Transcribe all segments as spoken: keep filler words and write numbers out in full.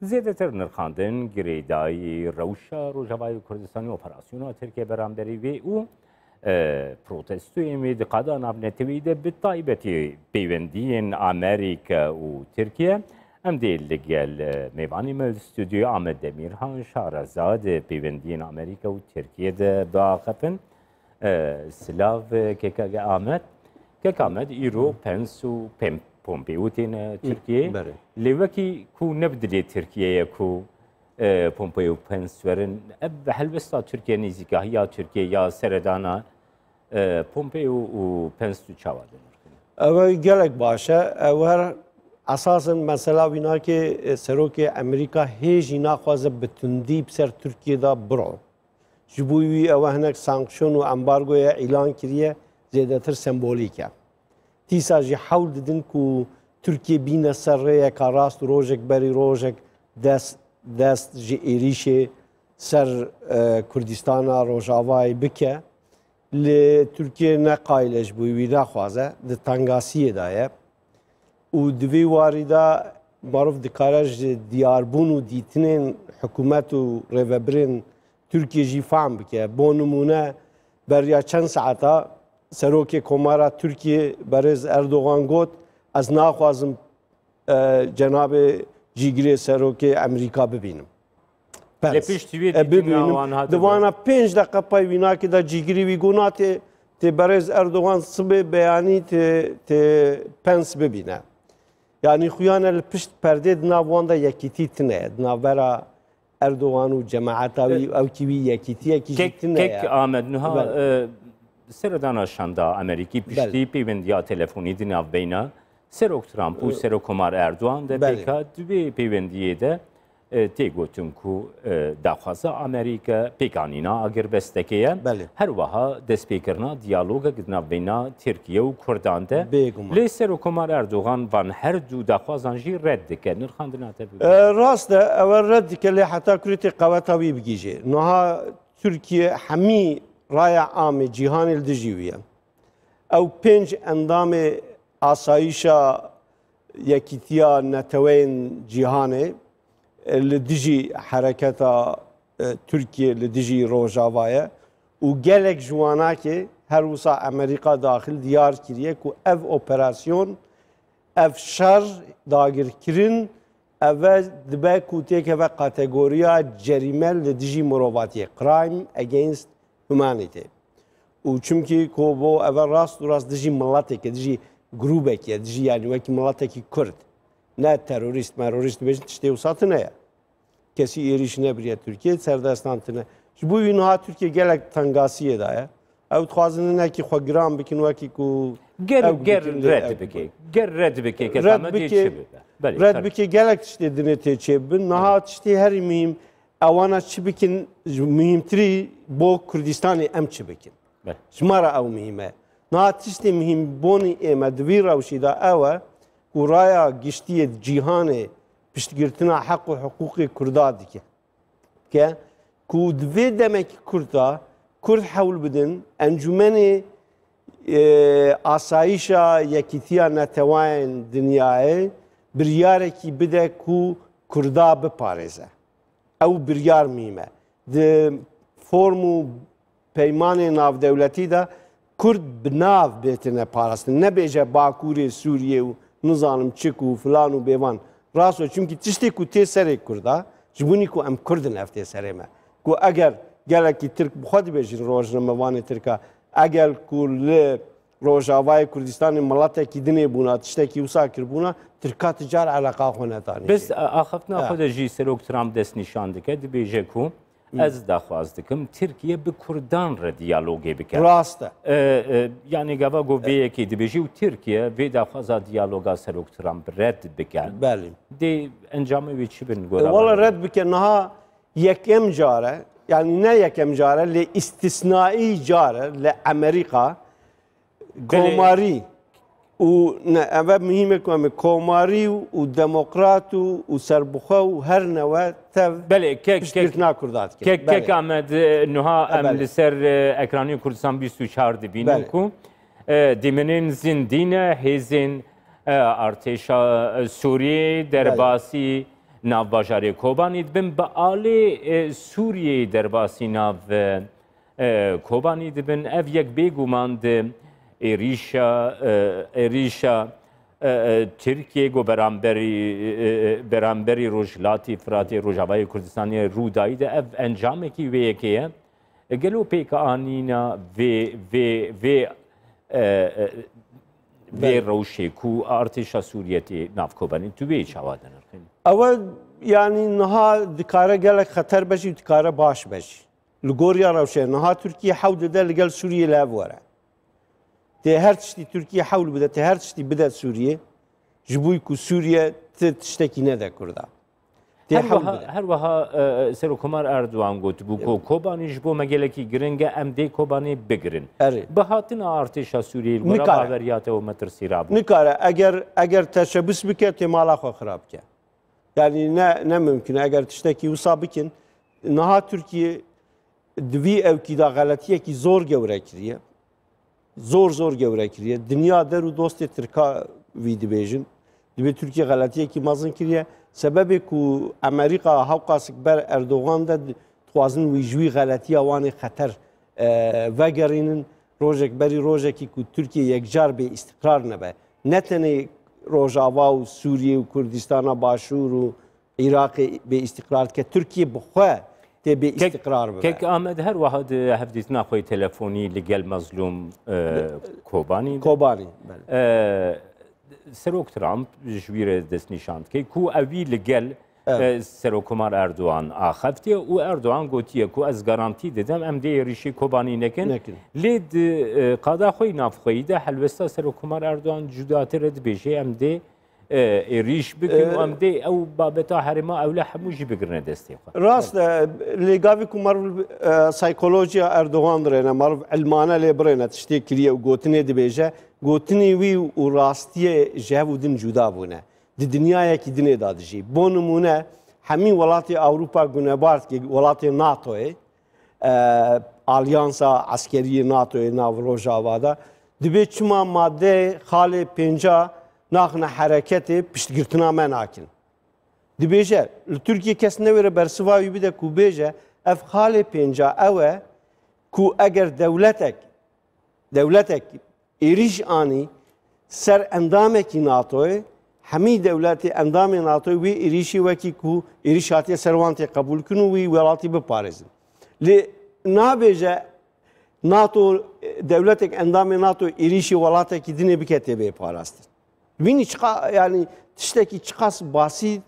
Zêdetir nirxandin girêdayî rewşa Rojavayê Kurdistanê, operasyona Tirkiye beramberî wê û, e, protestoyên wê di qada navneteweyî de, bi taybetî peywendiyên Amerîka û Tirkiye. Em dê li gel, e, mêvanê me li stûdyoyê Amed Demîrhan, şareza di peywendiyên Amerîka û Tirkiye de biaxifin. E, silav, e, kekege Amed. Kek Amed, îro Pence û Pem-, Pompeo têne Tirkiyeyê. Belê. Lê wekî ku ne bi dilê Tirkiye ye ku, e, Pompeo û Pence werin, ev helwesta Tirkiye, nêzîkahiya Tirkiye ya seredana, e, Pompeo û Pence tu çawa dinirxîne? Ew gelek baş e. Ew her esasen mesela wî nake, e, serokê Amerîka hê jî naxwaze bi tundî bi ser Tirkiye de biron. Ji bo wî ew hinek sanksiyon û embargoye îlan kiriye, zêdetir sembolîk e. Dîsa jî hewl didin ku Tirkiye bîne ser rêyeka rast û rojek berî rojek dest, dest ji êrîşê ser, e, Kurdistana Rojavayê bike. Lê Tirkiye ne qayîl e, ji bo wî naxwaze, di tengasiyê de ye. Û di vî warî de marov dikare ji diyarbûn û dîtinên hikûmet û rêvebirên Tirkiye jî fehm bike. Bo nimûne, beriya çend saeta Serokê Komara Tirkiye Berêz Erdogan got, "Ez naxwazim, e, cenabê cîgirê Serokê Amerîka bibînim." Pers. Lê piştî wê E, dîtina bibînim. Wan hate Di vana pênc deqe pey wî nake de cîgirî wî got, "Na tê, tê Berêz Erdogan sibê beyanî tê, tê Pence bibîne." Yanî xuyane li pişt perdê di nav wan de yekîtî tine ye. Di navbera Erdogan û cemaeta wî, E, ew kî wî yekîtiyekî jî Kek, tine ye. Kek Amed, niha, Belê. e, seredana şanda Amerîkî piştî Belê. peywendiya telefonî di navbeyna Serok Trump û E, Serok Komar Erdogan de Belê. pêk hat. Di vê peywendiyê de, e, tê gotin ku, e, daxwaza Amerîka pêkanîna agirbestekê ye. Belê. Her wiha destpêkirina diyalogek di navbeyna Tirkiye û Kurdan de. Bêguman. Lê Serok Komar Erdogan van her du daxwazan jî red dike. Nirxandina te bibe. E, rast e, ew red dike, lê heta kurê tê qeweta wî bigihîje. Niha Tirkiye hemî raya amê cîhanê li dijî wî ye. Ew pênc endamê Asayîşa Yekîtiya Neteweyên Cîhanê, e, li dijî hereketa, e, Tirkiye, li dijî Rojava ye û gelek ji wanakê her wisa Amerîka daxil diyar kiriye ku ev operasyon, ev şer, dagirkirin, ev e dibe ku têkeve kategoriya cerîme li dijî mirovatiyê, crime against humanity. Û çimkî ku bo eve rast û rast dijî mileteke, dijî grûbekê, dijî, yanî wekî miletekî Kurd. Ne terorîst, merorîst dibêjin, tiştê wisa tune ye. Kesî êrîş nebiriye Tirkiye, serdestan tune. Ji bo wî niha Tirkiye gelek tengasiyê de ye. Ew dixwazin hinekî xwe giran bikin, wekî ku Ger, ew ger dikin lê red ew bike. Ger red bike, Red kekame dê bike, çi bibe? Belê, red tabii. bike, gelek tiştê dinê tê çêbibin. Niha tiştê herî muhîm, ewana çi bikin, ji muhîmtirî bo Kurdistanê em çi bikin? Belê. Ji me re ew muhîm e. Niha tiştê muhîm bonî ême di vî rewşî de ew e ku raya giştî yê cîhanê piştgirtina heq û hiqûqê Kurda dike. Ke ku di vê demekî kurt de Kurd hewl bidin, Encûmenê, e, Asayîşa Yekîtiya Netewayên Dinyayê biryarekî bide ku Kurda biparêze. Ew biryar muhîm e. Di form û peymanê navdewletî de Kurd bi nav bêtine parastin. Nebêje Bakurê Sûriyê û nizanim çik û filan û bêvan. Rast e, çimkî tiştê ku tê serê Kurda, ji bo nî ku em Kurd in, ev tê serê me. Ku eger gelekî Tirk bi xwe dibêjin rojnamevanê Tirka, eger ku li Rojavayê Kurdistanê miletekî dinê bûna, tiştekî wisa kirbûna, Tirka ti car eleqa xwe nedanî Bes jê. a-, axaftina Ha. xwe de jî Serok Trump destnîşan dike, dibêje ku Hı. ez daxwaz dikim Tirkiye bi Kurdan re diyalogê bike. Rast e. E, e, yani gava ku vê E- yekê dibêjî û Tirkiye vê daxwaza diyaloga Serok Trump red bike. Belê. Dê encamê wê çi bin E, gora wala we? red bike, niha yekem car e, yani ne yekem car e, lê îstisnaî car e li Amerîka Belê. komarî û ne, ev e muhîm e ku em ê komarî û demokrat û, û serbixwe û her newe tev Belê, kek, kek, piştgirtina Kurda dikin. kek, Belê. kek Amed, e, niha E, em belê. li ser, e, ekranê Kurdistan bîst û çar dibînin Belê. ku, e, dîmenên zindî ne, hêzên, e, artêşa, e, Sûriyê Belê. derbasî nav bajarê Kobanî dibin, bi alê, e, Sûriyeyê derbasî nav, e, e, Kobanî dibin. Ev yek bêguman di êrîşa, e, êrîşa, e, e, Tirkiyê ku beramberî, e, e, beramberî Rojhilatî Firatê, Rojavayê Kurdistanê rû dayî de ev encamekî wê yekê ye. E, gelo pêkanîna vê, vê, vê, e, e, vê Belê. rewşê ku artêşa Sûriyê tê nav Kobanî, tu wê çawa dinirxînî? Ew e, yanî niha dikare gelek xeter be jî û dikare baş be jî. Li goriya rewşê niha Tirkiye hewl dide li gel Sûriyê li hev were. Tê her tiştî Tirkiye hewl bide, tê her tiştî bide Sûriyê. Ji bo ku Sûriye ti tiştekî nede Kurda. Tê Her hewl wiha, bide. her wiha, e, Serokkomar Erdogan gotibû ku Kobanî ji bo me gelekî giring e, em dê Kobanê bigirin. Erê. Bi hatina artêşa Sûriyê li gora Nikare. baweriya te û metirsî rabû. Nikare. Eger, eger teşebus bike, tê mala xwe xirab bike. Yanî ne, ne mimkun e. Eger tiştekî wisa bikin, niha Tirkiye di vî ewkî de xeletiyekî zor gewre kiriye. Zor, zor gewre kiriye. Dinya der û dostê Tirka vî dibêjin. Dibê Tirkiye xeletiyekî mezin kiriye. Sebebê ku Amerîka hewqasik ber Erdogan de di-, dixwazin wî ji wî xeletiya wanê xeter, e, vegerînin. Rojek berî rojekî ku Tirkiye yekcar bê îstiqrar nebe. Ne tenê Rojava û Sûriye û Kurdistana Başûr û Iraqê bê îstiqrar dike. Tirkiye bi xwe tê bê Kek, îstiqrar bibe. Kek Ahmed her wiha di hevdîtina xwe yê telefonî li gel Mezlûm, e, Kobanî de. Kobanî, belê. E, Serok Trump ji wî re destnîşan dike ku ew wî li gel, Evet. e, Serokkomar Erdogan axiftiye û Erdogan gotiye ku ez garantî didim em dê êrîşî Kobanî nekin. Nekin. Lê di, e, qada xwe yî navxweyî de helwesta Serokkomar Erdogan cudatir e, dibêje em dê e, êrîş bikin û E, em dê ew babeta herêma ewle hemû jî bigirine destê xwe. Rast e, lê gavê ku meriv, e, saykolojiya Erdogan dirêne, meriv ilmane lê birêne, tiştê kiriye û gotinê dibêje, gotinê wî û rastiyê ji hev û din cuda bûne. Di dinyayekî dinê de dijî. Bo nimûne, hemî welatê Ewropa Gunebardkê, welatê NATOyê, e, alyansa eskerî yê NATOyê nav Rojava de, dibê çima madeyê xalê pênca naxine hereketê piştgirtina me nakin. Dibêje, li Tirkiye kes newêre bersiva wî bide ku bêje, ev xalê pênca ew e ku eger dewletek, dewletek êrîş anî ser endamekî NATOyê, hemî dewletê endamê NATOyê wê êrîşî wekî ku êrîş hatiye ser wan tê qebûl kin û wî welatî biparêzin. Lê nabêje NATO, dewletek endamê NATO êrîşî welatekî dinê bike tê bê parastin. Bînî çiqa, yanî tiştekî çiqas basî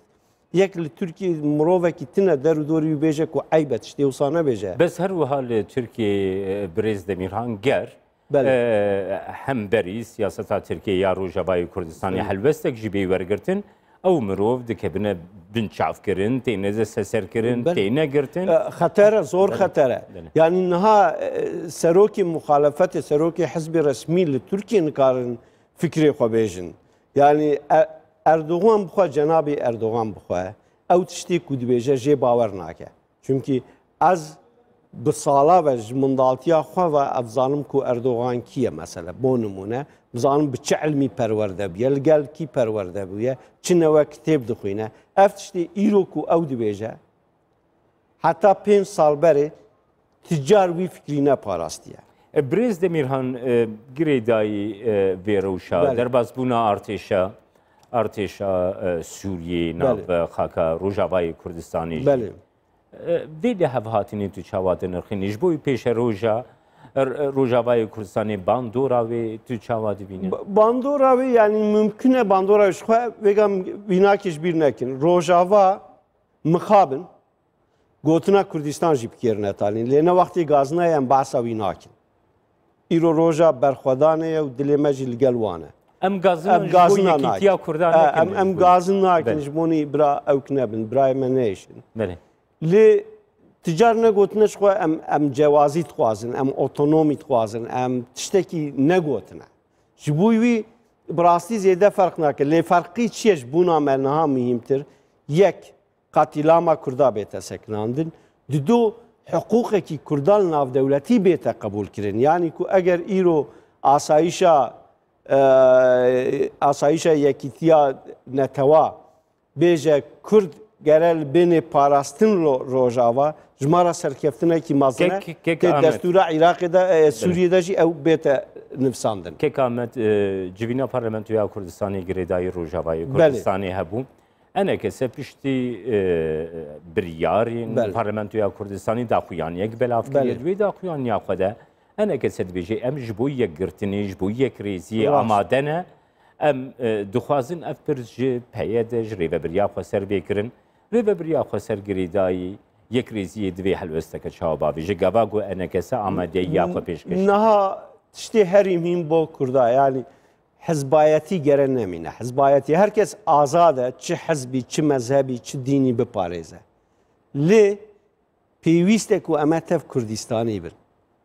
yek li Tirkiyê mirovekî tine der û dorî wî bêje ku eyb e tiştê wisa nebêje. Bes her wiha li Tirkiyeyê, e, birêz Demîrhan Ger, Belê. e, hemberî siyaseta Tirkiyeyê ya Rojavayê Kurdistanê Belê. helwestek jî bê wergirtin, ew mirov dikevine binçavkirin, têne desteserkirin, Belê. têne girtin. E, xeter e, zor Belê. xeter e. Belê. Yanî niha, e, serokê muxalefetê, serokê hizbê resmî li Tirkiyê nikarin fikrê xwe bêjin. Yanî, e, Erdogan bixwe, cenabê Erdogan bixwe, ew tiştê ku dibêje jê bawer nake. Çimkî ez bi sala ve ji mindaltiya xwe ve ez dizanim ku Erdogan kî ye mesela. Bo nimûne, dizanim bi çi ilmî perwerde bûye, li gel kî perwerde bûye, çi newe kitêb dixwîne. Ev tiştê îro ku ew dibêje, heta pênc sal berê ti car wî fikrî neparastiye. E, Birêz Demîrhan, e, girêdayî, e, vê rewşa, Belê. derbasbûna artêşa, artêşa, e, Sûriyê nav Belê. xaka Rojavayê Kurdistanê jî. Belê. E, vê lihevhatinê tu çawa dinirxînî? Ji bo wî pêşeroja, e, Rojavayê Kurdistanê bandora wê tu çawa dibînî? Ba-, bandora wê, yanî mimkun e bandora wê ji xwe vêga vînakê ji bîr nekin. Rojava mixabin, gotina Kurdistan jî bikêrine tanî. Lê ne wextê gazina ye em behsa wî nakin. Îro roja berxwedanê ye û dilê me jî li gel wan e. Em gazina Em ji bo gazina yekîtiya nakin. Kurdan E, nekin em, em ji bo gazin nakin Belê. ji bo nî bira ewk nebin, birayê me neyêşin. Belê. Lê ti car negotine ji xwe em, em cewazî dixwazin, em otonomî dixwazin, em tiştekî negotine. Ji bo wî bi rastî zêde ferq nake. Lê ferqî çi ye ji bona me niha muhîmtir? Yek, qatîlama Kurda bête sekinandin. Dido, hiqûqekî Kurda li navdewletî bête qebûlkirin. Yanî ku eger îro asayîşa, e, asayîşa yekîtiya netewa bêje Kurd gere li bênê parastin ro-, Rojava, ji me re serkeftinekî mezin e. Kek, kek Tê Ahmet. Destûra Iraqê de, e, Sûriyê de jî ew bête nivsandin. Kek Ahmet, e, civîna Parlamentoya Kurdistanê girêdayî Rojavayê Belê. Kurdistanê hebû. Enekese piştî, e, biryarên Belê. Parlamentoya Kurdistanê daxuyaniyek belav kiriye. Belê. Di wê daxuyaniya xwe de Enekese dibêje, em ji bo yekgirtinê, ji bo yekrêziyê Rast. Amade ne. Em, e, dixwazin ev pirs ji P Y D, ji Rêvebiriya Xweser bê kirin. Rêvebiriya Xweser girêdayî yekrêziyê divê helwesteke çawa bavêje. Gava ku Enekese amadeyî ya xwe pêşkeş dike. Niha tiştê herî muhîm bo Kurda, yanî hizbayetî gere nemîne. Hizbayetî, her kes azad e, çi hizbî, çi mezhebî, çi dînî biparêze. Lê pêwîst e ku em e tev Kurdistanî bin.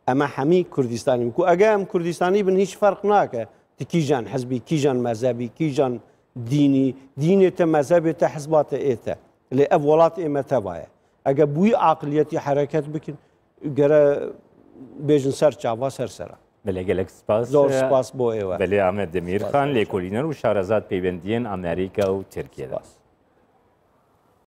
Em e hemî Kurdistanî bin. Ku ege em Kurdistanî bin, hiç ferq nake. Tu kîjan hizbî, kîjan mezhebî, kîjan dînî, dînê te, mezhebê te, hizba te ê te. Lê ev welat ê me teva ye. Ege bi wî aqiliyetî hereket bikin, gere bêjin ser çava, ser sera. Belê, gelek spas. Zor spas bo êwe. Belê, Ahmet Demirxan, Spas. Lêkolîner û şarezat peywendiyên Amerîka û Tirkiye de. Spas.